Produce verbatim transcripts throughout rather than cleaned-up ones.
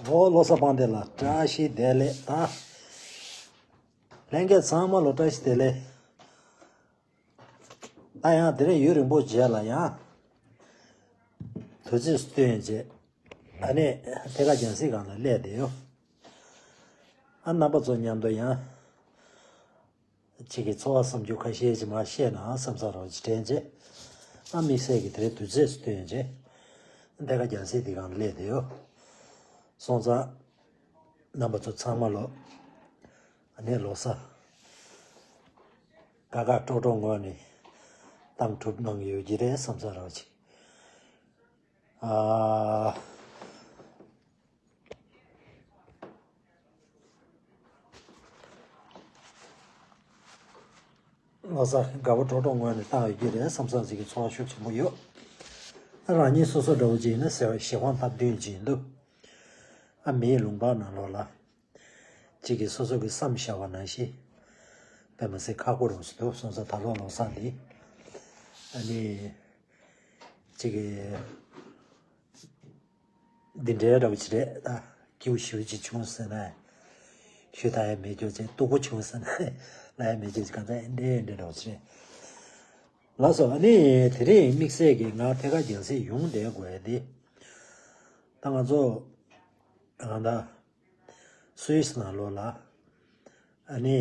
ཨོ་ལོ་གསར་པང་དེ་ལ་བཀྲ་ཤིས་བདེ་ལེགས་ད། ལྷན་རྒྱས་ཚང་མ་ལོ་བཀྲ་ཤིས་བདེ་ལེགས། ད་ཡང་དེ་རིང་ཡུན་རིང་པོ་རྗེས་ལ་ཡང་། དུས་ཚོད་བསྟུན་རྗེས། ཨ་ནི་ཐད་ཀར་རྒྱང་སྲིང་སྒང་ལ་སླེབས་བསྡད་ཡོད། ཨ་རྣམ་པ་ཚོ་མཉམ་དུ་ཡང་། གཅིག་གི་ཚོར་བ་བསམ་རྒྱུ་ཁ་ཤས་ཅིག་མར་བཤད་ན་བསམ་ས་རོགས་ཅིག་དྲན་རྗེས། ཨ་དམིགས་བསལ་གྱི་དེ་རིང་དུས་ཚོད་བསྟུན་རྗེས། ཐད་ཀར་རྒྱང་སྲིང་འདི་སྒང་ལ་སླེབས་བསྡད་ཡོད། སོང་ཙང་། རྣམ་པ་ཚོ་ཚང་མ་ལོ། ཨ་ནི་ལོ་གསར། དགའ་དགའ་སྤྲོ་སྤྲོ་ངང་ནས་གཏོང་ཐུབ་གནང་ཡོད་ཀྱི་རེད་བསམ་ས་རོགས་ཅིག་ཨ། ལོ་གསར་དགའ་པོ་སྤྲོ་སྤྲོ་ངང་ནས་བཏང་ཡོད་ཀྱི་རེད་བསམ་བསམ་ཞིག་གི་ཚོར་བ་ཤུགས་ཆེན་པོ་ཡོད། རང་ཉིད་སོ་སོ་འདྲ་བོ་ཅིག་ཡིན་ན་ཟེར་བའི་ཞེ་སྡང་སྟབས་བསྟུན་ཅིག་འདུག་ཨ་མིའི་ལུང་པ་ནང་ལོགས་ལ། གཅིག་གིས་སོ་སོ་གི་བསམ་བཞག་པ་ནང་བཞིན། དཔེ་མི་སྲིད་ཁག་པོ་རང་ཞིག་འདུག་སོང་ཙང་ད་ལོ་ལོ་གསར་འདི། ཨ་ནི། གཅིག་གིས། འདི་འདྲའི་འདྲ་བོ་ཅིག་རེད་ད། སྐྱིད་པོ་ཞེ་པོ་ཅིག་བྱུང་ཟེར་ན། ཞུ་ད་ཡ་མེད་རྒྱུ་ཅིག་སྡུག་པོ་བྱུང་ཟེར་ན། ལ་ཡ་མེད་རྒྱུ་ཅིག་གང་ལྟར་འདི་འདྲའི་འདྲ་བོ་ཅིག་རེད། ལགས་སོ་ཨ་ནི་དེ་རིང་དམིགས་བསལ་གྱི་ང་ཐད་ཀར་རྒྱང་སྲིང་ཡོང་བསྡད་དགོས་ཡ་དེ། ད་ང་ཚོ། ང་ད། སུད་སི་ནང་ལོགས་ལ། ཨ་ནི།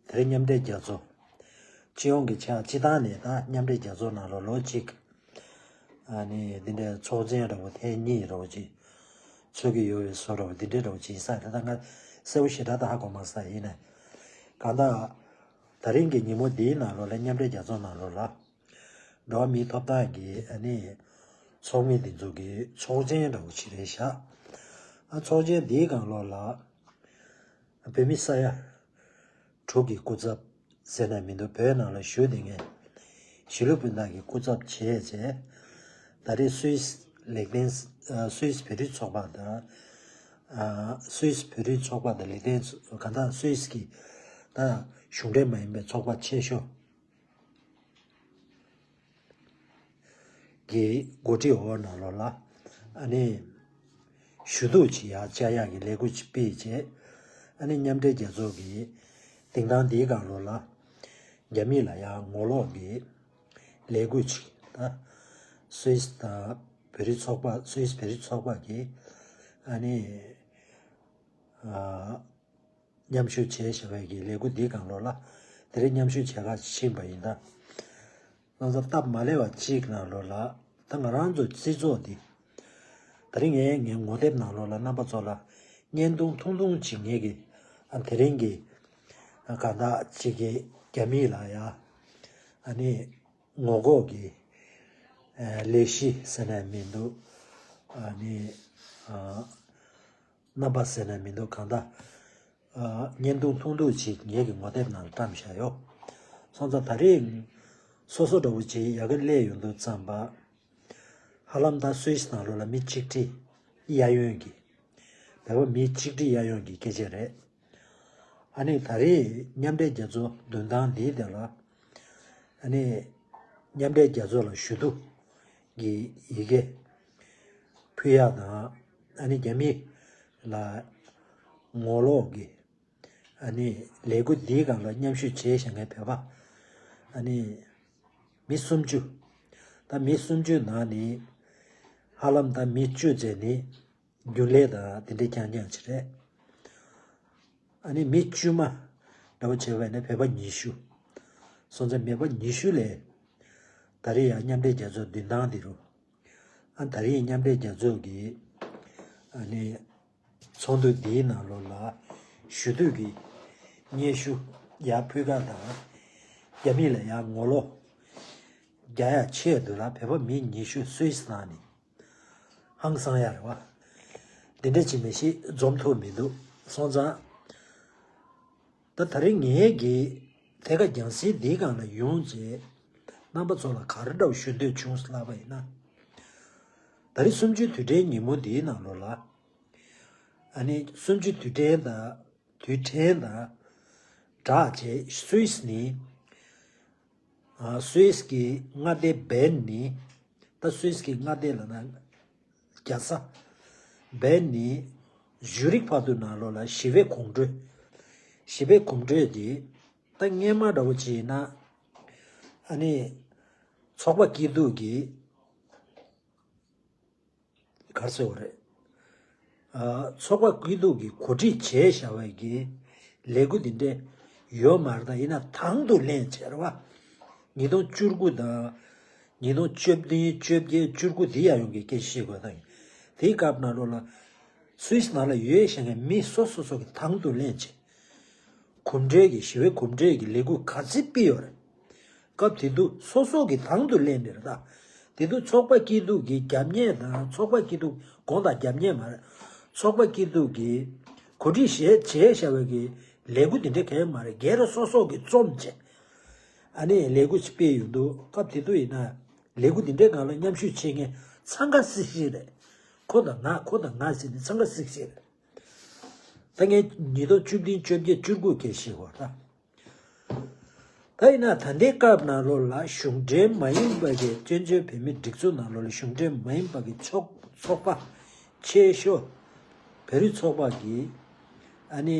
དེ་རིང་མཉམ་འབྲེལ་རྒྱལ་ཚོགས། སྤྱི་ཡོངས་ཀྱི་ཆ་སྤྱི་བཏང་ནས་ད་མཉམ་འབྲེལ་རྒྱལ་ཚོགས་ནང་ལོགས་ལོ་གཅིག་ཨ་ནི་འདི་འདྲའི་ཚོགས་ཆེན་འདྲ་བོ་ཐེངས་གཉིས་འདྲ་བོ་ཅིག་ཚོགས་ཀྱི་ཡོད་པའི་བཟོ་འདྲ་བོ་འདི་འདྲའི་འདྲ་བོ་ཅིག་ཡིན་ས་རེད། ད་ང་གསལ་པོ་ཞེ་དྲག་ད་ཧ་གོ་མ་སོང་ཡིན་ནའི། གང་ལྟར། ད་རིང་གི་ཉིན་མོ་འདིའི་ནང་ལོགས་ལ་མཉམ་འབྲེལ་རྒྱལ་ཚོགས་ནང་ལོགས་ལ། འགྲོ་བ་མིའི་ཐོབ་ཐང་གི་ཨ་ནི། ཚོགས་མི་འདི་ཚོ་གི་ཚོགས་ཆེན་འདྲ་བོ་ཅིག་རེད་ཤག་ཨ་ཚོགས་ཆེན་འདིའི་སྒང་ལོགས་ལ། བོད་མི་ས་ཡ་དྲུག་གི་སྐུ་ཚབ་ཟེར་ན་མི་འདུག་བོད་ནང་ལ་བཞུགས་བསྡད་མཁན་གཞིས་ལུས་སྤུན་ཟླ་གི་སྐུ་ཚབ་བྱས་བྱས། ད་རེས་སུད་སི་ལེགས་ལྡན་ཨ་སུད་སི་བོད་རིགས་ཚོགས་པ་དང་། ཨ་སུད་སི་བོད་རིགས་ཚོགས་པ་དང་ལེགས་ལྡན་ཚོ་གང་ལྟར་སུད་སི་གི་ད་གཞུང་འབྲེལ་མ་ཡིན་པའི་ཚོགས་པ་ཆེ་ཤོས། གི་འགོ་ཁྲིད་འོག་ནང་ལོགས་ལ་ཨ་ནི་ཞུ་གཏུག་ཅིག་ཡར་བཅར་ཡག་གི་ལས་འགུལ་ཅིག་སྤེལ་རྗེས། ཨ་ནི་མཉམ་འབྲེལ་རྒྱལ་ཚོགས་ཀྱི་དེང་སང་འདིའི་སྒང་ལོགས་ལ་རྒྱ་མི་ལ་ཡང་ངོ་ལོག་གི་ལས་འགུལ་ཅིག་ད་སུད་སི་དང་བོད་རིགས་ཚོགས་པ་སུད་སི་བོད་རིགས་ཚོགས་པ་གི་ཨ་ནི་ཨ། མཉམ་ཞུགས་བྱས་བཞག་པའི་གི་ལས་འགུལ་འདིའི་སྒང་ལོགས་ལ་དེ་རིང་མཉམ་ཞུགས་བྱེད་ག་ཕྱིན་པ་ཡིན་ད། ལྷག་བསམ་སྟབས་མ་ལེགས་པ་གཅིག་ནང་ལོགས་ལ་ད་ང་རང་ཚོ་སྤྱི་ཚོགས་འདི། ད་རིང་ངས་ངའི་ངོ་དེབ་ནང་ལོགས་ལ་རྣམ་པ་ཚོ་ལ་བརྙན་ཐུང་ཐུང་ཐུང་ཅིག་ངས་གི་ཨ་དེ་རིང་གི་ཨ་གང་དག་ཅིག་གི་རྒྱ་མི་ལ་ཡ་ཨ་ནི་ངོ་ལྐོག་གི་ཨ་ལས་གཞི་ཟེར་ན་མི་འདུག་ཨ་ནི་ཨ། རྣམ་པ་ཟེར་ན་མི་འདུག་གང་ལྟར། ཨ་བརྙན་ཐུང་ཐུང་ཐུང་ཅིག་ངེད་ཀྱི་ངོ་དེབ་ནང་ལ་བཀྲམ་བཞག་ཡོད། སོང་ཙང་ད་རེས་སོ་སོ་འདྲ་བོ་ཅིག་ཡ་གི་སླེབས་ཡོང་དུས་ཙམ་པ། ཧ་ལམ་ད་སུད་སི་ནང་ལོགས་ལ་མི་གཅིག་ཁྲི་གཡས་གཡོན་གྱི། བོད་པ་མི་གཅིག་ཁྲི་གཡས་གཡོན་གྱི་སྐད་ཆ་རེད། ཨ་ནི་ད་རེས་མཉམ་འབྲེལ་རྒྱལ་ཚོགས་མདུན་ཐང་འདིའི་སྟེང་ལ། ཨ་ནི་མཉམ་འབྲེལ་རྒྱལ་ཚོགས་ལ་ཞུ་གཏུག་གི་ཡི་གེ་ཕུལ་ཡག་དང་། ཨ་ནི་རྒྱ་མི་ལ་ངོ་ལོག་གི་ཨ་ནི་ལས་འགུལ་འདིའི་སྒང་ལ་མཉམ་ཞུགས་བྱས་བཞག་མཁན་བོད་པ་ཨ་ནི་མི་སུམ་ཅུ། ད་མི་སུམ་ཅུ་ནང་ནས་ཧ་ལམ་ད་མི་བཅུ་ཙམ་ནི། རྒྱུན་ལས་དང་དེ་འདྲའི་རྐྱང་རྐྱང་ཅིག་རེད། ཨ་ནི་མི་དཀྱུས་མ་འདྲ་བོ་བྱས་པ་ཡིན་ན་བོད་པ་ཉི་ཤུ། སོང་ཙང་བོད་པ་ཉི་ཤུ་ལས་ད་རེས་ཡང་མཉམ་འབྲེལ་རྒྱལ་ཚོགས་མདུན་ཐང་འདི་རུ། ཨ་ད་རེས་མཉམ་འབྲེལ་རྒྱལ་ཚོགས་ཀྱི་ཨ་ནི་ཚོགས་འདུ་འདིའི་ནང་ལོགས་ལ་ཞུ་གཏུག་གི་སྙན་ཞུ་ཡར་ཕུལ་ག་དང་། རྒྱ་མི་ལ་ཡང་ངོ་ལོག་རྒྱག་ཡ་ཆེད་དུ་ལ་བོད་པ་མི་ཉི་ཤུ་སུད་སི་ནང་ནས། ཧང་སང་ཡ་རེད་བ། འདི་འདྲ་ཅིག་མི་ཤེས་འཛོམས་ཐུབ་མི་འདུག་སོང་ཙང་། ད་ད་རེས་ངེད་ཀྱིས་ཐད་ཀར་རྒྱང་སྲིང་འདིའི་སྒང་ལ་ཡོང་རྗེས། རྣམ་པ་ཚོ་ལ་ག་རེ་འདྲ་བོ་ཞུ་འདོད་བྱུང་ལབ་པ་ཡིན་ན། ད་རེས་གསུམ་བཅུའི་དུས་དྲན་ཉིན་མོ་འདིའི་ནང་ལོགས་ལ། ཨ་ནི་གསུམ་བཅུའི་དུས་དྲན་དང་། དུས་དྲན་དང་། སྦྲགས་བྱས་སུད་སི་ནི། ཨ་སུད་སི་གི་མངའ་སྡེ་བྷན་ནི། ད་སུད་སི་གི་མངའ་སྡེ་ལབ་ན་རྒྱལ་ས་བྷན་ནི་ ཇུ་རིག་བར་དུ་ནང་ལོགས་ལ་ཞི་བའི་གོམ་བགྲོད། ཞི་བའི་གོམ་བགྲོད་དེ་ད་སྔས་མ་འདྲ་བོ་ཅིག་ཡིན་ན། ཨ་ནི་ཚོགས་པ་སྐྱིད་སྡུག་གི་གར་སོ་རེད། ཨ། ཚོགས་པ་སྐྱིད་སྡུག་གི་གོ་སྒྲིག་བྱས་བཞག་པའི་གི་ལས་འགུལ་འདི་འདྲ་ཡོད་མ་རེད། ད་ཡིན་ན་དང་དུ་ལེན་བྱས་རེད་བ། ཉིས་སྟོང་བཅུ་དགུ་དང་། ཉིས་སྟོང་བཅུ་བདུན་བཅོ་བརྒྱད་བཅུ་དགུ་དེ་ཡང་ཡོང་གི་སྐད་ཆ་བཤད་དགོས་དང་། དེའི་སྐབས་ནང་ལོགས་ལ་སུད་སི་ནང་ལ་ཡོད་བཞག་མཁན་མི་སོ་སོ་སོ་གི་དང་དུ་ལེན་བྱས། གོམ་བགྲོད་ཀྱི་ཞི་བའི་གོམ་བགྲོད་ཀྱི་ལས་འགུལ་ག་ཚོད་སྤེལ་ཡོད་རེད། སྐབས་དེ་དུས་སོ་སོ་གི་དང་དུ་ལེན་པ་རེད་ད། དེ་དུས་ཚོགས་པ་སྐྱིད་སྡུག་གི་རྒྱབ་གཉེར་དང་། ཚོགས་པ་སྐྱིད་སྡུག་དགོངས་དག་རྒྱབ་གཉེར་མ་རེད། ཚོགས་པ་སྐྱིད་སྡུག་གི་གོ་སྒྲིག་བྱས་བྱས་བཞག་པའི་གི་ལས་འགུལ་དེ་འདྲ་གང་ཡང་མ་རེད། སྒེར་སོ་སོ་གི་རྩོམ་བྱས། ཨ་ནི་ལས་འགུལ་ཅིག་སྤེལ་ཡོང་དུས། སྐབས་དེ་དུས་ཡིན་ན་ལས་འགུལ་དེ་འདྲའི་སྒང་ལ་མཉམ་ཞུགས་བྱེད་མཁན་འཚང་ཁ་སིག་སིག་རེད། ཁོ་དང་ང་ཁོ་དང་ང་ཟེར་ནས་འཚང་ཁ་སིག་སིག་རེད། ད་ངས་ཉིས་སྟོང་བཅུ་བདུན་བཅོ་བརྒྱད་བཅུ་དགུ་སྐད་བཤད་བར་ད། ད་ཡིན་ན་ད་ལྟའི་སྐབས་ནང་ལོགས་ལ་གཞུང་འབྲེལ་མ་ཡིན་པ་གི་བཙན་བྱོལ་བོད་མིའི་སྒྲིག་འཛུགས་ནང་ལོགས་ལ་གཞུང་འབྲེལ་མ་ཡིན་པ་གི་ཚོགས་ཚོགས་པ་ཆེ་ཤོས་བོད་རིགས་ཚོགས་པ་གི་ཨ་ནི་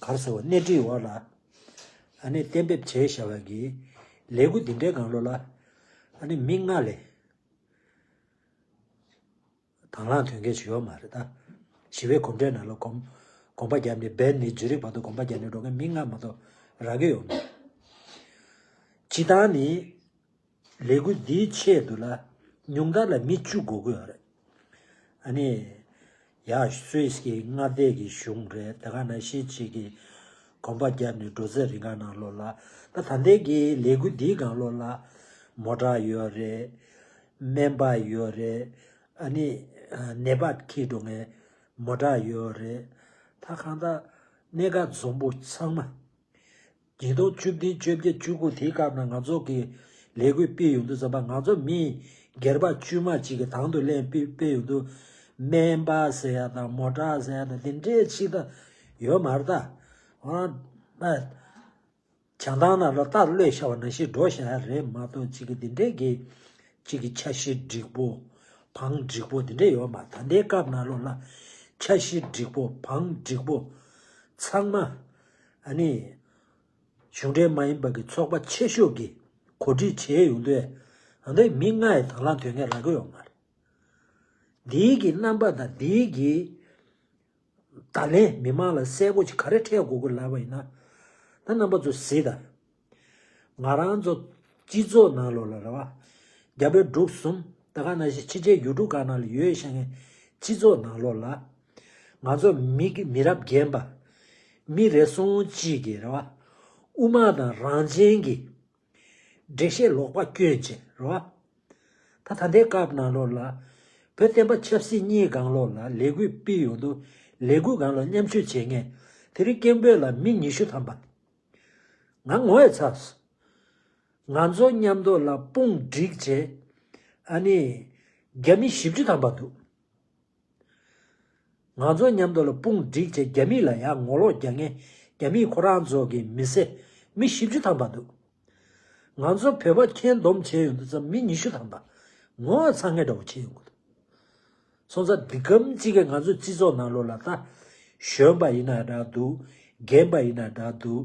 ག་རེ་ཟེར་བ། སྣེ་ཁྲིད་འོག་ལ་ཨ་ནི་གཏན་འབེབས་བྱས་བཞག་པ་གི་ལས་འགུལ་འདི་འདྲའི་སྒང་ལོགས་ལ་ཨ་ནི་མི་ལྔ་ལས་དང་བླངས་ཐོན་མཁན་ཞིག་ཡོད་མ་རེད་ད། ཞི་བའི་གོམ་བགྲོད་ནང་ལ་གོམ་གོམ་པ་བརྒྱབ་ནས། སྦན་ནས་ཇུ་རིག་བར་དུ་གོམ་པ་བརྒྱབ་ནས་འགྲོ་མཁན་མི་ལྔ་མ་གཏོགས་རག་གི་ཡོད་མ་རེད། སྤྱིར་བཏང་ནི་ལས་འགུལ་འདིའི་ཆེད་དུ་ལ་ཉུང་མཐའ་ལ་མི་བཅུ་དགོས་ཀྱི་ཡོད་རེད། ཨ་ནི་ཡ་སུད་སི་གི་མངའ་སྡེ་གི་གཞུང་རེད། དེ་ག་ནང་བཞིན་ཅིག་གི་གོམ་པ་བརྒྱབ་ནས་འགྲོ་ཚད་རིང་ག་ནང་ལོགས་ལ། ད་ད་ལྟའི་གི་ལས་འགུལ་འདིའི་སྒང་ལོགས་ལ་མོ་ཊ་ཡོད་རེད། སྨན་པ་ཡོད་རེད། ཨ་ནི་ནད་པ་འཁྱེར་འགྲོ་མཁན་མོ་ཊ་ཡོད་རེད། ད་གང་ལྟར་གནད་འགག་འཛོམས་པོ་ཚང་མ། ཉིས་སྟོང་བཅུ་བདུན་བཅོ་བརྒྱད་བཅུ་དགུ་དེའི་སྐབས་ན་ང་ཚོ་གི་ལས་འགུལ་སྤེལ་ཡོང་དུས་ཙམ་པ། ང་ཚོ་མི་སྒེར་པ་དཀྱུས་མ་གཅིག་གི་དང་དུ་ལེན་སྤེལ་སྤེལ་ཡོང་དུས། སྨན་པ་ཟེར་ཡ་དང་མོ་ཊ་ཟེར་ཡ་དང་དེ་འདྲའི་ཆེད་དུ་ཡོད་མ་རེད་ད། འོ་ན། བྱང་ཐང་ནང་ལ་རྟ་གློད་བཞག་པ་ནང་བཞིན་འགྲོ་བཞག་ཡ་རེད་མ་གཏོགས། གཅིག་གི་དེ་འདྲའི་གི་གཅིག་གི་འཆར་གཞི་འགྲིག་པོ། བང་འགྲིག་པོ་དེ་འདྲ་ཡོད་མ། ད་ལྟའི་སྐབས་ནང་ལོགས་ལ་འཆར་གཞི་འགྲིག་པོ། བང་འགྲིག་པོ་ཚང་མ་ཨ་ནི་གཞུང་འབྲེལ་མ་ཡིན་པ་གི་ཚོགས་པ་ཆེ་ཤོས་ཀྱིས་གོ་སྒྲིག་བྱས་ཡོང་དུས། ཨ་ནི་མི་ལྔ་ཡི་དང་བླངས་དོན་གཉེར་རག་གི་ཡོད་མ་རེད། འདིའི་གི་རྣམ་པ་དང་འདིའི་གི་བརྡ་ལན་མི་མང་ལ་གསལ་པོ་ཅིག་ག་རེ་འཕྲད་དགོས་ཀྱི་ལབ་པ་ཡིན་ན། ད་རྣམ་པ་ཚོ་གཟིགས་དང་། ང་རང་ཚོ་སྤྱི་ཚོགས་ནང་ལོགས་ལ་རེད་བ། རྒྱ་བལ་འབྲུག་གསུམ། དེ་ག་ནང་བཞིན་ཕྱི་རྒྱལ་ཡུལ་གྲུ་ཁག་ནང་ལ་ཡོད་བཞག་མཁན་སྤྱི་ཚོགས་ནང་ལོགས་ལ། ང་ཚོ་མི་གི་མི་རབས་རྒན་པ་མི་རེ་ཟུང་གཅིག་གིས་རེད་བ། དབུ་མ་དང་རང་བཙན་གྱི་འགྲེལ་བཤད་ལོག་པ་བསྐྱོན་བྱས་རེད་བ། ད་ད་ལྟའི་སྐབས་ནང་ལོགས་ལ་བོད་བསྟན་པ་ཆབ་སྲིད་གཉིས་སྒང་ལོགས་ལ་ལས་འགུལ་སྤེལ་ཡོང་དུས། ལས་འགུལ་སྒང་ལ་མཉམ་ཞུགས་བྱེད་མཁན་དེ་རིང་སྐད་འབོད་ལ་མི་ཉི་ཤུ་ཐམ་པ། ང་ངོ་ཡ་ཚ་སོང་། ང་ཚོ་མཉམ་དུ་ལ་དཔུང་བསྒྲིགས་བྱས། ཨ་ནི་རྒྱ་མི་བཞི་བཅུ་ཐམ་པ་འདུག་ང་ཚོ་མཉམ་དུ་ལ་དཔུང་བསྒྲིགས་བྱས་རྒྱ་མི་ལ་ཡང་ངོ་ལོག་རྒྱག་མཁན། རྒྱ་མིས་ཁོ་རང་ཚོ་གི་མི་སེར་མི་བཞི་བཅུ་ཐམ་པ་འདུག་ང་ཚོ་བོད་པ་ཁྱོན་བསྡོམས་བྱས་ཡོང་དུས་ཙམ་མི་ཉི་ཤུ་ཐམ་པ། ངོ་ཚ་ངེས་འདྲ་བོ་བྱས་ཡོང་གི་འདུག་སོང་ཙང་འདི་གམ་གཅིག་གིས་ང་ཚོའི་སྤྱི་ཚོགས་ནང་ལོགས་ལ་ད་གཞོན་པ་ཡིན་ན་འདྲ་འདུག་རྒན་པ་ཡིན་ན་འདྲ་འདུག་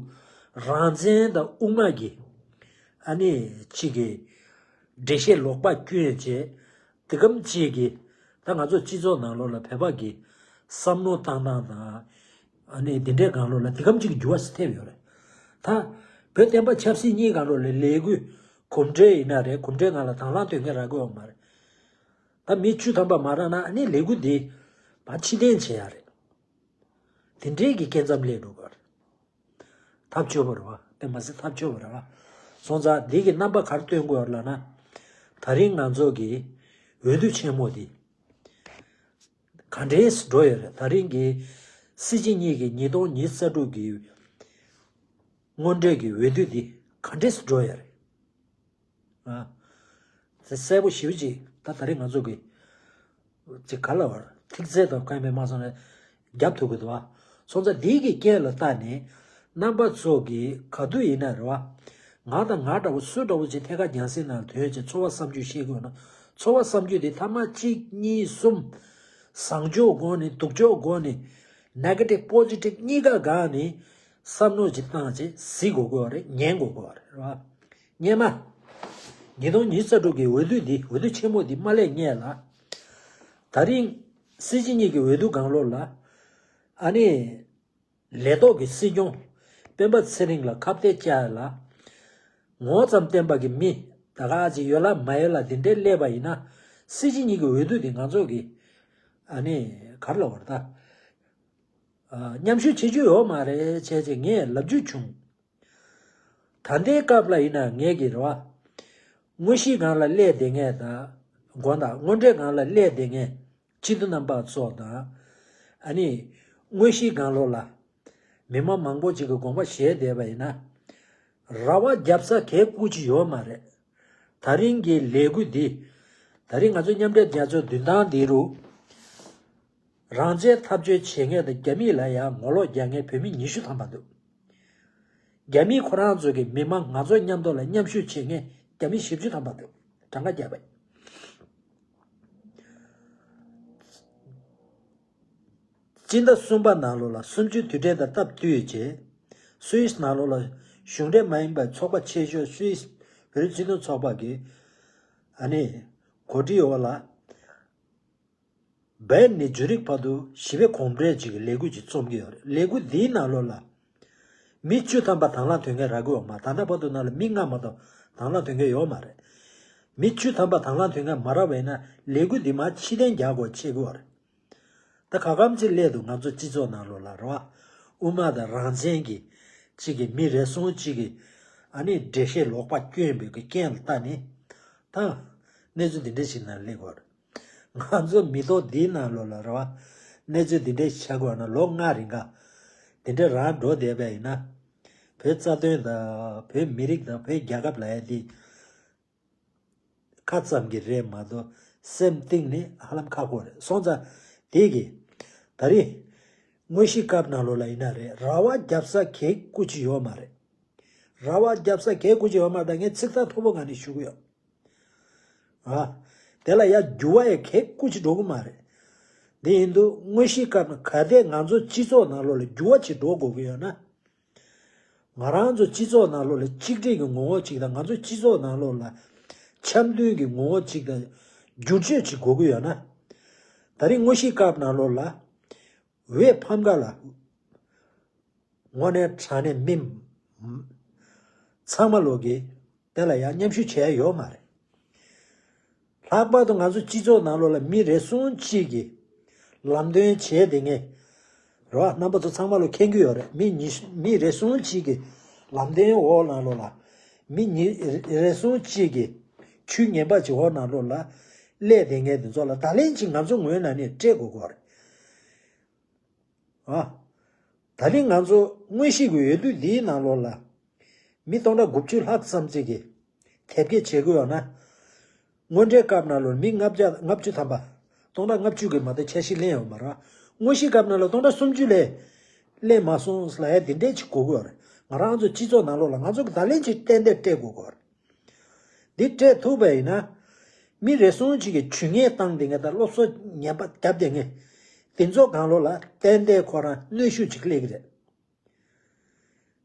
རང་བཙན་དང་དབུ་མ་གི་ཨ་ནི་གཅིག་གི་འགྲེལ་བཤད་ལོག་པ་བསྐྱོན་བྱས། དེ་གམ་གཅིག་གིས་ད་ང་ཚོ་སྤྱི་ཚོགས་ནང་ལོགས་ལ་བོད་པ་གི་བསམ་བློ་བཏང་སྟངས་དང་། ཨ་ནི་འདི་འདྲའི་སྒང་ལོགས་ལ་དེ་གམ་གཅིག་གི་འགྱུར་བ་ཞིག་ཐེབས་ཡོད་རེད། ད་བོད་བསྟན་པ་ཆབ་སྲིད་གཉིས་སྒང་ལོགས་ལ་ལས་འགུལ་གོམ་བགྲོད་ཡིན་ན་རེད། གོམ་བགྲོད་ནང་ལ་དང་བླངས་དོན་གཉེར་རག་གི་ཡོད་མ་རེད། ད་མི་བཅུ་ཐམ་པ་མ་རག་ན་ཨ་ནི་ལས་འགུལ་འདི་ཕར་ཕྱིར་འཐེན་བྱེད་ཡ་རེད། དེ་འདྲའི་གི་རྐྱེན་ཙམ་སླེབས་འགྲོ་གི་རེད། ཐབས་སྐྱོ་པོ་རེད་བ། དེ་མ་ཟད་ཐབས་སྐྱོ་པོ་རེད་བ། སོང་ཙང་འདི་གི་རྣམ་པ་ག་རེ་སྟོན་དགོས་ལབ་ན། ད་རིང་ང་ཚོ་གི་འོས་བསྡུ་ཆེན་མོ་འདི་ག་འདྲས་འགྲོ་ཡོད་རེད། ད་རིང་གི་སྲིད་སྤྱི་གཉིས་ཀྱི་ཉིས་སྟོང་ཉི་ཤུ་རྩ་དྲུག་གི་སྔོན་གྲོས་ཀྱི་འོས་བསྡུ་འདི་ག་འདྲས་འགྲོ་ཡོད་རེད། ཨ། དེ་གསལ་པོ་ཞེ་པོ་ཅིག་ད་ད་རེས་ང་ཚོ་གི་ཅིག་ག་ལ་བར་ཐིག་ཚད་དང་གང་ཡིན་མ་སོང་ནས་རྒྱབ་ཐུབ་ཀྱི་འདུག་ཨ། སོང་ཙང་འདི་གི་རྐྱེན་ལ་བལྟས་ནས་རྣམ་པ་ཚོ་གི་ག་དུས་ཡིན་ན་རེད་བ། ང་དང་ང་འདྲ་བོ་སུ་འདྲ་བོ་ཅིག་ཐད་ཀར་རྒྱང་སྲིང་ནང་ཐོན་བྱས་ཚོར་བ་བསམ་རྒྱུ་བཤད་དགོས་ན། ཚོར་བ་བསམ་རྒྱུ་དེ་ཐ་མ་གཅིག་གཉིས་གསུམ། བཟང་ཕྱོགས་སྒོ་ནས་སྡུག་ཕྱོགས་སྒོ་ནས་negative positive་གཉིས་ཀ་སྒང་ནས་བསམ་བློ་ཅིག་བཏང་བྱས་གཟིགས་དགོས་དགོས་པ་རེད། ཉན་དགོས་དགོས་པ་རེད། རེད་བ། སྙེ་མ། ཉིས་སྟོང་ཉི་ཤུ་རྩ་དྲུག་གི་འོས་བསྡུ་འདི་འོས་བསྡུ་ཆེན་མོ་འདི་མ་སླེབས་སྔོན་ལ། ད་རིང་སྲིད་སྤྱི་གཉིས་ཀྱི་འོས་བསྡུ་སྒང་ལོགས་ལ། ཨ་ནི། ལས་ཐོག་གི་སྲིད་སྐྱོང་སྤེན་པ་ཚེ་རིང་ལ་ཁ་གཏད་བཅག་ཡ་ལ། ངོ་ཙམ་བསྟན་པ་གི་མི་ད་ག་ཅིག་ཡོད་ལ་མ་ཡོད་ལ་འདི་འདྲའི་སླེབས་པ་ཡིན་ན། སྲིད་སྤྱི་གཉིས་ཀྱི་འོས་བསྡུ་འདི་ང་ཚོ་གི་ཨ་ནི་ག་རེ་ལབ་དགོས་རེད་ད། ཨ། མཉམ་ཞུགས་བྱེད་རྒྱུ་ཡོད་མ་རེད་བྱས་བྱས་ངས་ལབ་རྒྱུ་བྱུང་། ད་ལྟའི་སྐབས་ལ་ཡིན་ན་ངས་ཀྱི་རེད་བ། དངོས་གཞིའི་སྒང་ལ་སླེབས་བསྡད་མཁན་དང་། དགོངས་དག་དངོས་འབྲེལ་སྒང་ལ་སླེབས་བསྡད་མཁན་སྤྱི་འཐུས་རྣམ་པ་ཚོ་དང་། ཨ་ནི། དངོས་གཞིའི་སྒང་ལོགས་ལ། མི་མང་མང་པོ་ཅིག་གི་དགོངས་པ་བཞེས་བསྡད་པ་ཡིན་ན། ར་བ་རྒྱབ་ས་གལ་ཁུར་གྱི་ཡོད་མ་རེད། ད་རིང་གི་ལས་འགུལ་འདི། ད་རིང་ང་ཚོ་མཉམ་འབྲེལ་རྒྱལ་ཚོགས་མདུན་ཐང་འདི་རུ། རང་བཙན་འཐབ་རྩོད་བྱེད་མཁན་དང་རྒྱ་མི་ལ་ཡང་ངོ་ལོག་རྒྱག་མཁན་བོད་མི་ཉི་ཤུ་ཐམ་པ་འདུག་རྒྱ་མི་ཁོ་རང་ཚོ་གི་མི་མང་ང་ཚོ་མཉམ་དུ་ལ་མཉམ་ཞུགས་བྱེད་མཁན་རྒྱ་མི་བཞི་བཅུ་ཐམ་པ་འདུག་གྲངས་ཀ་བརྒྱབ་པ་ཡིན། སྤྱི་ཟླ་གསུམ་པ་ནང་ལོགས་ལ་གསུམ་བཅུའི་དུས་དྲན་དང་སྟབས་བསྟུན་བྱས། སུད་སི་ནང་ལོགས་ལ་གཞུང་འབྲེལ་མ་ཡིན་པའི་ཚོགས་པ་ཆེ་ཤོས་སུད་སི་བོད་རིགས་སྤྱི་མཐུན་ཚོགས་པ་གི་ཨ་ནི་གོ་སྒྲིག་འོག་ལ། བོད་ནས་ཇུ་རིག་བར་དུ་ཞི་བའི་གོམ་བགྲོད་ཅིག་གི་ལས་འགུལ་ཅིག་རྩོམ་གྱི་ཡོད་རེད། ལས་འགུལ་འདིའི་ནང་ལོགས་ལ་མི་བཅུ་ཐམ་པ་དང་བླངས་ཐོན་མཁན་རག་གི་ཡོད་མ་རེད། ད་ལྟ་བར་དུ་ནང་ལ་མི་ལྔ་མ་གཏོགས་དང་བླངས་ཐོན་མཁན་ཡོད་མ་རེད། མི་བཅུ་ཐམ་པ་དང་བླངས་ཐོན་མཁན་མ་རག་པ་ཡིན་ན་ལས་འགུལ་འདི་མར་ཕྱིར་འཐེན་རྒྱག་དགོས་ཆགས་ཀྱི་ཡོད་རེད། ད་ག་གམ་ཅིག་སླེབས་འདུག་ང་ཚོ་སྤྱི་ཚོགས་ནང་ལོགས་ལ་རེད་བ། དབུ་མ་དང་རང་བཙན་གྱི་གཅིག་གི་མི་རེ་ཟུང་གཅིག་གི་ཨ་ནི་འགྲེལ་བཤད་ལོག་པ་སྐྱོན་པའི་གི་རྐྱེན་ལ་ལྟ་ནས། ད་གནས་ཚུལ་འདི་འདྲ་ཞིག་ནང་སླེབས་ཀྱི་ཡོད་རེད། ང་ཚོ་མི་ཐོག་འདིའི་ནང་ལོགས་ལ་རེད་བ། གནས་ཚུལ་འདི་འདྲའི་ཆགས་དགོས་ན་ལོ་ལྔ་རིང་ག་འདི་འདྲ་རང་འགྲོ་བསྡད་པ་ཡིན་ན། བོད་རྩ་དོན་དང་བོད་མི་རིགས་དང་བོད་རྒྱལ་ཁབ་ལབ་ཡ་འདི་ཁ་ཙམ་གྱི་རེད་མ་གཏོགས་སེམས་གཏིང་ནས་ཧ་ལམ་ཁག་པོ་རེད། སོང་ཙང་དེ་གི་ད་རེས་དངོས་གཞིའི་སྐབས་ནང་ལོགས་ལ་ཡིན་ན་རེད། ར་བ་རྒྱབ་ས་གལ་ཁུར་གྱི་ཡོད་མ་རེད། ར་བ་རྒྱབ་ས་གལ་ཁུར་གྱི་ཡོད་མ་རེད། ད་ངས་ཚིག་ཐག་མཐོ་པོ་ག་ནས་ཞུ་གི་ཡོད། ཨ། དེ་ལ་ཡ་འགྱུར་བ་ཡི་གེ་ཀུ་ཅི་འགྲོ་གི་མ་རེད། འདི་ཡིན་དུས་དངོས་གཞིའི་སྐབས་ན་ག་དེ་ང་ཚོ་སྤྱི་ཚོགས་ནང་ལོགས་ལ་འགྱུར་བ་ཅིག་འགྲོ་དགོས་ཀྱི་ཡོད་ན། ང་རང་ཚོ་སྤྱི་ཚོགས་ནང་ལོགས་ལ་གཅིག་སྒྲིལ་གྱི་ངོ་བོ་ཅིག་དང་ང་ཚོ་སྤྱི་ཚོགས་ནང་ལོགས་ལ་འཆམ་མཐུན་གྱི་ངོ་བོ་ཅིག་དང་འགྱུར་བཅོས་ཅིག་དགོས་ཀྱི་ཡོད་ན། ད་རིང་དངོས་གཞིའི་སྐབས་ནང་ལོགས་ལ་བོད་ཕམ་ཁ་ལ་དངོས་གནས་དྲང་གནས་མི་ཚང་མ་ལོག་གི་དེ་ལ་ཡང་མཉམ་ཞུགས་བྱས་ཡོད་མ་རེད། ལྷག་པར་དུ་ང་ཚོ་སྤྱི་ཚོགས་ནང་ལོགས་ལ་མི་རེ་ཟུང་གཅིག་གིས་ལམ་སྟོན་བྱས་དེ་ངས་རེད་བ། རྣམ་པ་ཚོ་ཚང་མ་ལོ་མཁྱེན་གྱི་ཡོད་རེད། མི་ཉི་མི་རེ་ཟུང་གཅིག་གིས་ལམ་སྟོན་འོག་ནང་ལོགས་ལ་མི་ཉི་རེ་ཟུང་གཅིག་གིས་ཆོས་ངན་པ་ཅིག་འོག་ནང་ལོགས་ལ་སླེབས་དེ་ངས་དེ་ཚོ་ལ་ད་ལན་ཅིག་ང་ཚོ་ངོས་ནས་ནས་སྤྲད་དགོས་ཀྱི་ཡོད་རེད། ཨ། ད་རིང་ང་ཚོ་དངོས་གཞི་གི་འོས་བསྡུ་འདིའི་ནང་ལོགས་ལ་མི་སྟོང་ཕྲག་དགུ་བཅུ་ལྷག་ཙམ་ཅིག་གིས་དེབ་སྐྱེལ་བྱེད་དགོས་ཡོད་ན། དངོས་འབྲེལ་སྐབས་ནང་ལོགས་མི་ལྔ་བརྒྱ་ལྔ་བཅུ་ཐམ་པ། སྟོང་ཕྲག་ལྔ་བཅུ་གིས་མ་གཏོགས་འཆར་གཞི་ལེན་ཡོད་མ་རེད། དངོས་གཞི་སྐབས་ནང་ལོགས་སྟོང་ཕྲག་སུམ་ཅུ་ལས་ལེན་མ་སོང་ལབ་ཡ་འདི་འདྲས་ཅིག་དགོས་ཀྱི་ཡོད་རེད། ང་རང་ཚོ་སྤྱི་ཚོགས་ནང་ལོགས་ལ་ང་ཚོ་གི་ད་ལན་ཅིག་ཏན་ཏན་སྤྲད་དགོས་ཀྱི་ཡོད་རེད། འདི་སྤྲད་ཐུབ་པ་ཡིན་ན། མི་རེ་ཟུང་ཅིག་གིས་ཇུས་ངན་བཏང་དེ་ངས་དང་སློབ་གསོ་ངན་པ་བརྒྱབ་དེ་ངས། དེ་ཚོ་སྒང་ལོགས་ལ་ཏན་ཏན་ཁོ་རང་གནོན་ཤུགས་ཅིག་སླེབས་ཀྱི་རེད།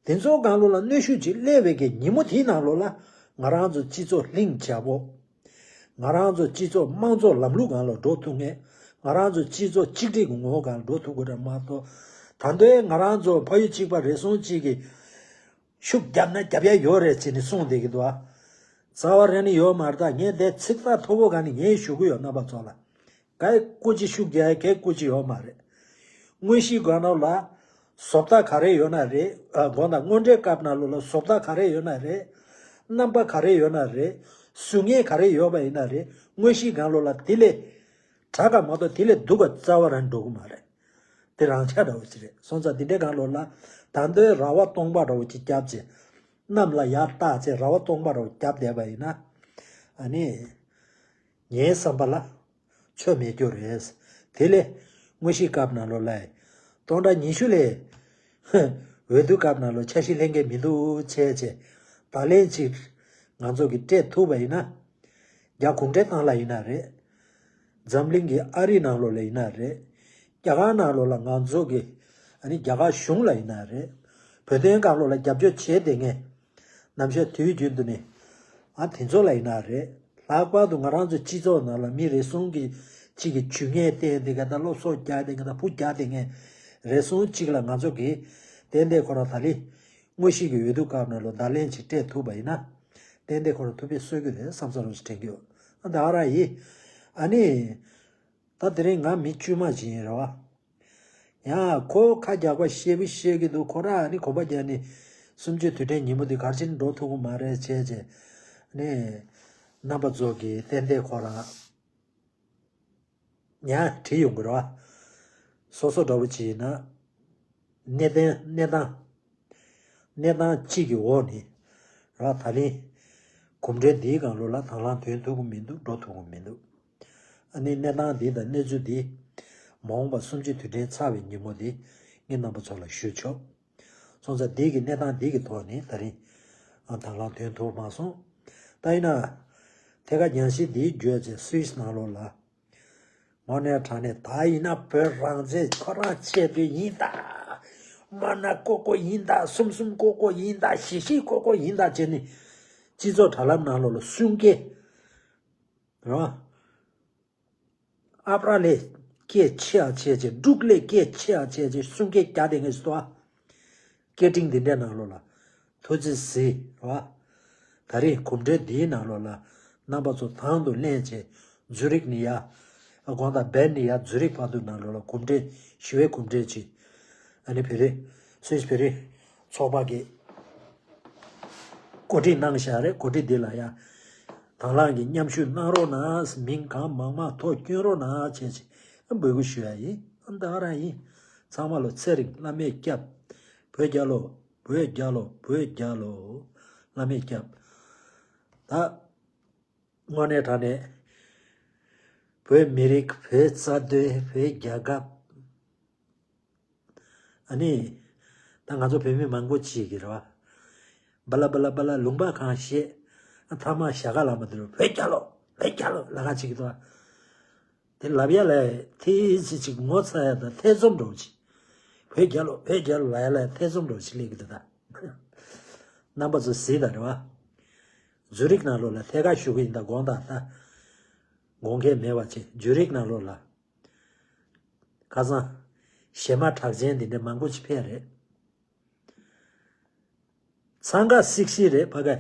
དེ་ཚོ་སྒང་ལོགས་ལ་གནོན་ཤུགས་ཅིག་སླེབས་པའི་གི་ཉིན་མོ་དེའི་ནང་ལོགས་ལ་ང་རང་ཚོ་སྤྱི་ཚོགས་ལྷིང་འཇགས་པོ། ང་རང་ཚོ་སྤྱི་ཚོགས་དམངས་གཙོ་ལམ་ལུགས་སྒང་ལ་འགྲོ་ཐུབ་མཁན། ང་རང་ཚོ་སྤྱི་ཚོགས་གཅིག་སྒྲིལ་གྱི་ངོ་བོ་སྒང་ལ་འགྲོ་ཐུབ་དགོས་རེད་མ་གཏོགས། ད་དུང་ང་རང་ཚོ་ཕ་ཡུལ་གཅིག་པ་རེ་ཟུང་གཅིག་གིས། ཤུགས་བརྒྱབ་ན་བརྒྱབ་ཡ་ཡོད་རེད་ཅེས་ནས་གསུངས་བསྡད་ཀྱི་འདུག་ཨ། རྩ་བ་རང་ནས་ཡོད་མ་རེད། ད་ངས་དེ་ཚིག་ཐག་མཐོ་པོ་ག་ནས་ངས་ཞུ་གི་ཡོད། རྣམ་པ་ཚོ་ལ་གའི་སྐུ་མཁྱེན་ཤུགས་རྒྱག་ཡ་གའི་སྐུ་མཁྱེན་ཡོད་མ་རེད། དངོས་གཞིའི་སྒང་ལ་བཟོ་ལྟ་ག་རེ་ཡོད་ན་རེད། ཨ། དགོངས་དག་དངོས་འབྲེལ་སྐབས་ནང་ལོགས་ལ་བཟོ་ལྟ་ག་རེ་ཡོད་ན་རེད། རྣམ་པ་ག་རེ་ཡོད་ན་རེད། ཟུར་ངན་ག་རེ་ཡོད་པ་ཡིན་ན་རེད། དངོས་གཞིའི་སྒང་ལོགས་ལ་དེ་ལས་དྲག་ག་མ་གཏོགས་དེ་ལས་སྡུག་ག་རྩ་བ་རང་འགྲོ་གི་མ་རེད། དེ་རང་ཆ་འདྲ་བོ་ཅིག་རེད། སོང་ཙང་དེ་འདྲའི་སྒང་ལོགས་ལ་ད་དུང་ར་བ་སྟོང་པ་འདྲ་བོ་ཅིག་བརྒྱབ་བྱས། གནམ་ལ་ཡར་བཏགས་བྱས་ར་བ་སྟོང་པ་འདྲ་བོ་བརྒྱབ་བསྡད་པ་ཡིན་ན། ཨ་ནི། ངའི་བསམ་པ་ལ་ཆོ་མེད་རྒྱུ་རེད། དེ་ལས་དངོས་གཞིའི་སྐབས་ནང་ལོགས་ལ་སྟོང་ཕྲག་ཉི་ཤུ་ལས་འོས་བསྡུ་སྐབས་ནང་ལོགས་འཆར་གཞི་ལེན་མཁན་མི་འདུག་བྱས་བྱས། ད་ལན་ཅིག་ང་ཚོ་གིས་སྤྲད་ཐུབ་པ་ཡིན་ན། རྒྱ་གུང་ཁྲན་ཏང་ལ་ཡིན་ན་རེད། འཛམ་གླིང་གི་ཨ་རི་ནང་ལོགས་ལ་ཡིན་ན་རེད། རྒྱ་གར་ནང་ལོགས་ལ་ང་ཚོ་གི་ཨ་ནི་རྒྱ་གར་གཞུང་ལ་ཡིན་ན་རེད། བོད་དོན་སྒང་ལོགས་ལ་རྒྱབ་སྐྱོར་བྱས་བསྡད་མཁན། ནམ་ཞག་དུས་རྒྱུན་དུ་ནི་ཨ་དེ་ཚོ་ལ་ཡིན་ན་རེད། ལྷག་པར་དུ་ང་རང་ཚོ་སྤྱི་ཚོགས་ནང་ལ་མི་རེ་ཟུང་གི་གཅིག་གི་ཇུས་ངན་བསྟན་བསྡད་མཁན་དང་སློབ་གསོ་རྒྱག་བསྡད་མཁན་དང་བུ་རྒྱག་བསྡད་མཁན་རེ་ཟུང་གཅིག་ལ་ང་ཚོ་གི་ཏན་ཏན་ཁོ་རང་ད་ལི་དངོས་གཞི་གི་འོས་བསྡུ་སྐབས་ནང་ལ་བརྡ་ལན་ཅིག་སྤྲད་ཐུབ་པ་ཡིན་ན། ཏན་ཏན་ཁོ་རང་ཐུགས་ཕན་གསོས་ཀྱི་རེད་བསམ་ས་རོགས་ཞིག་དྲན་གྱི་ཡོད། ཨ་ད་ག་རང་ཡིན། ཨ་ནི། ད་དེ་རིང་ང་མི་དཀྱུས་མ་ཅིག་ཡིན་རེད་བ། ཡང་ཁོ་ཁ་རྒྱག་པ་བཤད་པ་བཤད་ཀྱི་འདུག་ཁོ་རང་ཨ་ནི་གོམ་པ་རྒྱག་ནི། གསུམ་བཅུའི་དུས་དྲན་ཉིན་མོ་འདི་གར་ཕྱིན་འགྲོ་ཐུབ་ཀྱི་མ་རེད་བྱས་བྱས། ནི། རྣམ་པ་ཚོ་གིས་ཏན་ཏན་ཁོ་རང་ཡང་བྲིས་ཡོང་གི་རེད་བ། སོ་སོ་འདྲ་བོ་ཅིག་ཡིན་ན། གནས་སྟངས་གནས་སྟངས། གནས་སྟངས་གཅིག་གི་འོག་ནས་ར་ད་ལན་གོམ་བགྲོད་འདིའི་སྒང་ལོགས་ལ་དང་བླངས་ཐོན་ཐུབ་ཀྱི་མི་འདུག་འགྲོ་ཐུབ་ཀྱི་མི་འདུག་ཨ་ནི་གནས་སྟངས་འདི་དང་གནས་ཚུལ་འདི་མ་འོངས་པ་གསུམ་བཅུའི་དུས་དྲན་ཚར་བའི་ཉིན་མོ་འདི་ངས་རྣམ་པ་ཚོ་ལ་ཞུ་ཆོག་སོང་ཙང་འདི་གི་གནས་སྟངས་འདི་གི་ཐོག་ནས་ད་རིང་ཨ་དང་བླངས་ཐོན་ཐུབ་མ་སོང་། ད་ཡིན་ན་ཐད་ཀར་རྒྱང་ཤེལ་འདིའི་བརྒྱུད་བྱས་སུད་སི་ནང་ལོགས་ལ། དངོས་གནས་དྲང་གནས་ད་ཡིན་ན་བོད་རང་བཙན་ཁོ་རང་ཆེད་དུ་ཡིན་ད། དམར་ནག་ཀོ་ཀོ་ཡིན་ད། གསུམ་གསུམ་ཀོ་ཀོ་ཡིན་ད། བཞི་བཞི་ཀོ་ཀོ་ཡིན་ད་བྱས་ནས། སྤྱི་ཚོགས་དྲ་ལམ་ནང་ལོགས་ལ་གསུང་སྐད། རེད་བ། ཨ་པྲ་ལས་སྐད་ཆེ་ཨ་ཆེ་ཆེ། འབྲུག་ལས་སྐད་ཆེ་ཨ་ཆེ་ཆེ་གསུང་སྐད་རྒྱག་བསྡད་མཁན་ཞིག་འདུག་ཨ། སྐད་འཕྲིན་འདི་འདྲའི་ནང་ལོགས་ལ། ཐུགས་རྗེ་གཟིགས་རེད་བ། ད་རེས་གོམ་བགྲོད་འདིའི་ནང་ལོགས་ལ་རྣམ་པ་ཚོ་དང་དུ་ལེན་བྱས། ཛུ་རིག་ནས་ཡར། དགོང་དག་བྷན་ནས་ཡར་ཛུ་རིག་བར་དུ་ནང་ལོགས་ལ་གོམ་བགྲོད། ཞི་བའི་གོམ་བགྲོད་ཅིག་ཨ་ནི་བོད་རིགས། སུད་སི་བོད་རིགས་ཚོགས་པ་གིས་གོ་སྒྲིག་གནང་བཞག་རེད། གོ་སྒྲིག་འདི་ལ་ཡང་དང་བླངས་ཀྱིས་མཉམ་ཞུགས་གནང་རོགས་གནང་། མིང་གང་མང་མང་ཐོ་སྐྱོན་རོགས་གནང་བྱས་ཅིག་འབོད་སྐུལ་ཞུ་ཡ་ཡིན། ཨ་ད་ག་རང་ཡིན། ཚང་མ་ལོ་ཚེ་རིང་། བླ་མས་སྐྱབས། བོད་རྒྱལ་ལོ། བོད་རྒྱལ་ལོ། བོད་རྒྱལ་ལོ། བླ་མས་སྐྱབས། ད་དངོས་གནས་དྲང་གནས་བོད་མི་རིགས། བོད་རྩ་དོན། བོད་རྒྱལ་ཁབ། ཨ་ནི། ད་ང་ཚོ་བོད་མི་མང་པོ་ཅིག་གིས་རེད་བ། སྦ་ལ་སྦ་ལ་སྦ་ལ་ལུང་པ་གང་བཤད། ཨ་ཐ་མ་ཞྭ་སྒ་ལ་མ་དེ་རུ་བོད་རྒྱལ་ལོ། བོད་རྒྱལ་ལོ་ལབ་ག་ཅིག་གི་འདུག་དེ་ལབ་ཡ་ལ་ཐེ་ཅི་ཅིག་ངོ་ཚ་ཡ་དང་ཐེ་ཚོམ་འདྲ་བོ་ཅིག་བོད་རྒྱལ་ལོ། བོད་རྒྱལ་ལོ་ལབ་ཡ་ལ་ཐེ་ཚོམ་འདྲ་བོ་ཅིག་སླེབས་ཀྱི་འདུག་ད། རྣམ་པ་ཚོ་གཟིགས་དང་རེད་བ། ཛུ་རིག་ནང་ལོགས་ལ་ཐད་ཀར་ཞུ་གི་ཡིན། ད་དགོངས་དག་ད། དགོངས་འགལ་མེད་པ་བྱེད། ཛུ་རིག་ནང་ལོགས་ལ། ཁ་སང་། གཞས་མ་གྲགས་ཅན་འདི་འདྲ་མང་པོ་ཅིག་ཕེབས་རེད། འཚང་ཁ་སིག་སིག་རེད་ཕ་གི།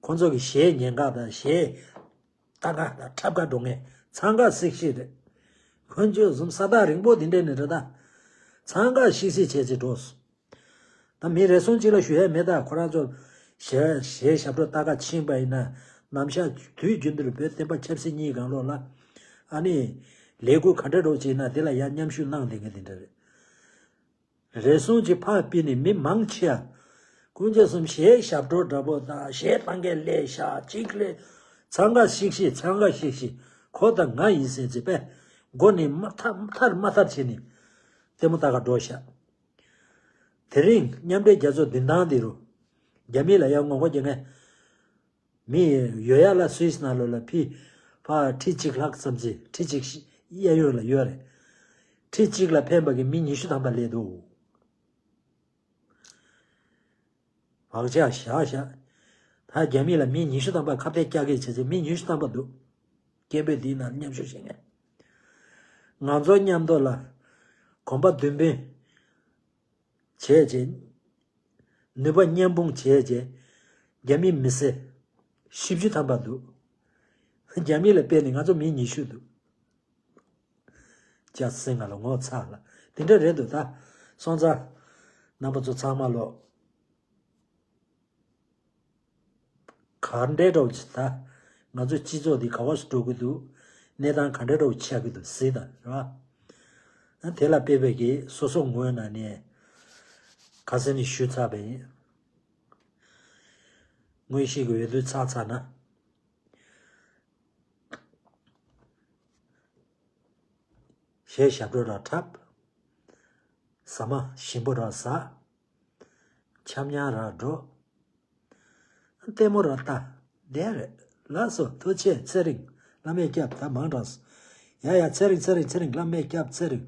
ཁོང་ཚོ་གི་གཞས་ཉན་ག་དང་གཞས་ལྟ་ག་དང་འཁྲབ་ག་འགྲོ་མཁན་འཚང་ཁ་སིག་སིག་རེད། ཁོང་ཚོ་བཟུམ་ས་ཐག་རིང་པོ་འདི་འདྲ་ནས་རེད་ད། འཚང་ཁ་སིག་སིག་བྱས་བྱས་འགྲོ་སོང་། ད་མི་རེ་ཟུང་གཅིག་ལ་ཞུ་ཡ་མེད། ད་ཁོ་རང་ཚོ་གཞས་གཞས་ཞབས་བྲོ་ལྟ་ག་ཕྱིན་པ་ཡིན་ན། ནམ་ཞག་དུས་རྒྱུན་དུ་བོད་བསྟན་པ་ཆབ་སྲིད་གཉིས་སྒང་ལོགས་ལ། ཨ་ནི། ལས་འགུལ་ག་འདྲ་འགྲོ་བྱས་ན་དེ་ལ་ཡང་མཉམ་ཞུགས་གནང་བསྡད་མཁན་དེ་འདྲ་རེད། རེ་ཟུང་གཅིག་ཕར་ཕྱིན་ནས་མི་མང་ཆེ་བ། ཀུན་སྤྱོད་གསུམ་གཞས་ཞབས་བྲོ་འདྲ་པོ་དང་གཞས་བཏང་མཁན་ལས་ཤག་གཅིག་ལས། འཚང་ཁ་ཤིག་ཤིག་འཚང་ཁ་ཤིག་ཤིག་ཁོ་དང་ང་ཡིན་ཟེར་ཅིག་པས། མགོ་ནས་མ་ཐར་མ་ཐར་མ་ཐར་བྱས་ནས། ལྟད་མོ་ལྟ་ག་འགྲོ་ཤག་དེ་རིང་མཉམ་འབྲེལ་རྒྱལ་ཚོགས་མདུན་ཐང་འདི་རུ། རྒྱ་མི་ལ་ཡང་ངོ་རྒོལ་རྒྱག་མཁན། མི་ཡོད་ཡ་ལ་སུད་སི་ནང་ལོགས་ལ་ཕི། ཕ་ཁྲི་གཅིག་ལྷག་ཙམ་ཅིག་ཁྲི་གཅིག་གཡས་གཡོན་ལ་ཡོད་རེད། ཁྲི་གཅིག་ལ་ཕན་པ་གི་མི་ཉི་ཤུ་ཐམ་པ་སླེབས་འདུག་བག་ཆགས་བཞག་བཞག་ད་རྒྱ་མི་ལ་མི་ཉི་ཤུ་ཐམ་པ་ཁ་གཏད་བཀྱག་གི་བྱས་ཚེ་མི་ཉི་ཤུ་ཐམ་པ་འདུག་སྐད་འབོད་འདིའི་ནང་མཉམ་ཞུགས་བྱེད་མཁན། ང་ཚོ་མཉམ་དུ་ལ། གོམ་པ་མདུན་སྤོས། བྱས་རྗེས། ནུས་པ་མཉམ་སྤུངས་བྱས་རྗེས། རྒྱ་མི་མི་སེར། བཞི་བཅུ་ཐམ་པ་འདུག་རྒྱ་མི་ལ་དཔེ་ནི་ང་ཚོ་མི་ཉི་ཤུ་འདུག་ཅག་སེ་ང་ལ་ངོ་ཚ་ལ། དེ་འདྲ་རེད་འདུག་ད། སོང་ཙང་། རྣམ་པ་ཚོ་ཚང་མ་ལོ། ག་འདྲའི་འདྲ་བོ་ཅིག་ད། ང་ཚོའི་སྤྱི་ཚོགས་འདི་ག་བ་སུ་འགྲོ་གི་འདུག་གནས་སྟངས་ག་འདྲའི་འདྲ་བོ་ཆགས་ཀྱི་འདུག་གཟིགས་དང་རེད་བ། དེ་ལ་དཔེ་བའི་གི་སོ་སོ་ངོས་ནས་ནས། ཁ་སང་ནས་ཞུས་ཚར་བ་ཡིན། དངོས་གཞི་གི་འོས་བསྡུ་ཚར་ཚར་ན། གཞས་ཞབས་བྲོ་ར་འཁྲབ། ཟ་མ་ཞིམ་པོ་ར་ཟ། འཆམ་ཉམས་ར་འགྲོ། ལྟད་མོ་ར་ལྟ། དེ་རེད། ལགས་སོ། ཐུགས་རྗེ་ཆེ། ཚེ་རིང་། བླ་མས་སྐྱབས། ད་མང་དྲགས་སོང་ ཡ་ཡ་ཚེ་རིང་ཚེ་རིང་ཚེ་རིང་བླ་མས་སྐྱབས་ཚེ་རིང་།